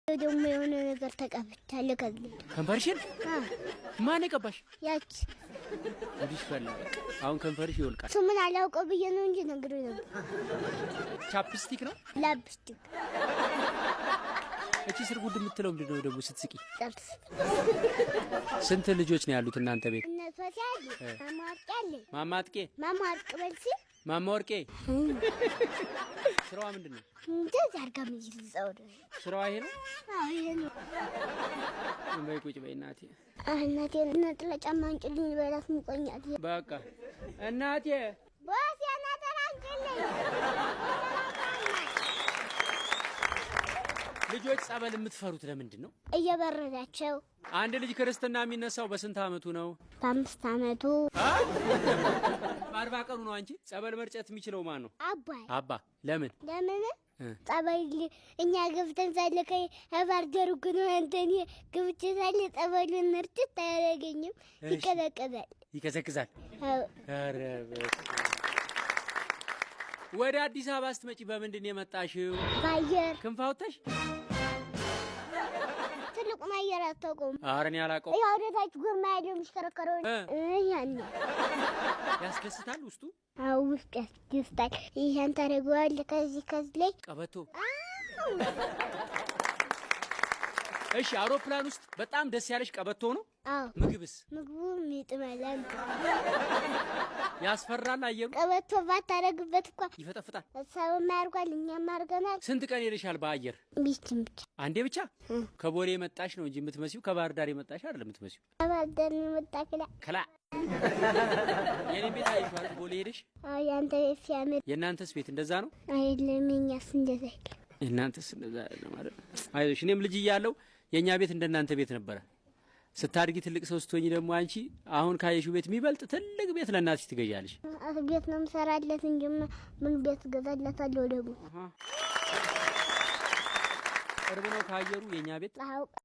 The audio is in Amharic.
ደግሞ የሆነ ነገር ተቀብቻለሁ። ከዚህ ከንፈርሽን ማን የቀባሽ? ያች። ጉድሽ ፈላ። በቃ አሁን ከንፈርሽ ይወልቃል። ስሙን አላውቀው ብዬ ነው እንጂ ነግሮኝ ነበር። Chapstick ነው። ላፕስቲክ። እቺ ስር ጉድ የምትለው ምንድን ነው ደግሞ ስትስቂ? ጥርስ። ስንት ልጆች ነው ያሉት እናንተ ቤት? እነ ሶሲ አለ፣ ማማ ወርቄ አለ። ማማ አጥቄ፣ ማማ ወርቅ በልሲ። ማማ ወርቄ ስራዋ ምንድን ነው? እንደዚህ አድርጋ ምይዘው። ስራዋ ይሄ ነው። አዎ፣ ይሄ ነው። በይ ቁጭ በይ እናቴ። እናቴ ነጥላ ጫማ አንጭልኝ በላት፣ ሙቆኛል። በቃ እናቴ። ቦስ ነጠላ አንጭልኝ። ልጆች ጸበል የምትፈሩት ለምንድን ነው? እየበረዳቸው። አንድ ልጅ ክርስትና የሚነሳው በስንት አመቱ ነው? በ5 አመቱ። በ40 ቀኑ ነው። አንቺ ጸበል መርጨት የሚችለው ማን ነው? አባይ። አባ ለምን? ለምን ጸበል እኛ ገብተን ሳለ ከባህር ዳር እኮ ነው፣ አንተን ገብቼ ሳለ ጸበሉን እርጭት አያደርገኝም፣ ይቀዘቅዛል። ይቀዘቅዛል። አዎ። ኧረ በስመ አብ። ወደ አዲስ አበባ ስትመጪ በምንድን ነው የመጣሽው? በአየር። ክንፍ አውጥተሽ? ትልቁን አየር አታውቀውም። ኧረ እኔ አላውቀውም። ያው ወደ ታች ጎማ ያለው የሚሽከረከረው ያን። ያስደስታል ውስጡ? አዎ፣ ውስጥ ያስደስታል። ይሄን ታደርገዋለህ ከዚህ ላይ። ቀበቶ። እሺ፣ አውሮፕላን ውስጥ በጣም ደስ ያለሽ ቀበቶ ነው? አዎ። ምግብስ? ምግቡ ይጥማል። ያስፈራል አየሩ? ቀበቶ ባታደርግበት እኮ ይፈጠፍጣል። ሰውም ያርጓል፣ እኛም አድርገናል። ስንት ቀን ሄደሻል በአየር? ቢችን ብቻ። አንዴ ብቻ? ከቦሌ የመጣሽ ነው እንጂ የምትመሲው ከባህር ዳር የመጣሽ አይደለም የምትመሲው። ከባህር ዳር ነው የመጣ ክላ። ከላ የኔ ቤት አይቼዋለሁ። ቦሌ ሄደሽ? አዎ፣ ያንተ ቤት ሲያምር። የእናንተስ ቤት እንደዛ ነው? አይደለም፣ የእኛስ እንደዛ አይደለም። የእናንተስ እንደዛ አይደለም ማለት ነው። አይዞሽ፣ እኔም ልጅ እያለሁ የእኛ ቤት እንደናንተ ቤት ነበረ። ስታድጊ ትልቅ ሰው ስትሆኚ ደግሞ አንቺ አሁን ካየሽው ቤት የሚበልጥ ትልቅ ቤት ለእናትሽ ትገዣለሽ። ቤት ነው የምሰራለት እንጂ ምን ቤት እገዛለታለሁ ደግሞ። ቅርብ ነው ከአየሩ የእኛ ቤት። አዎ።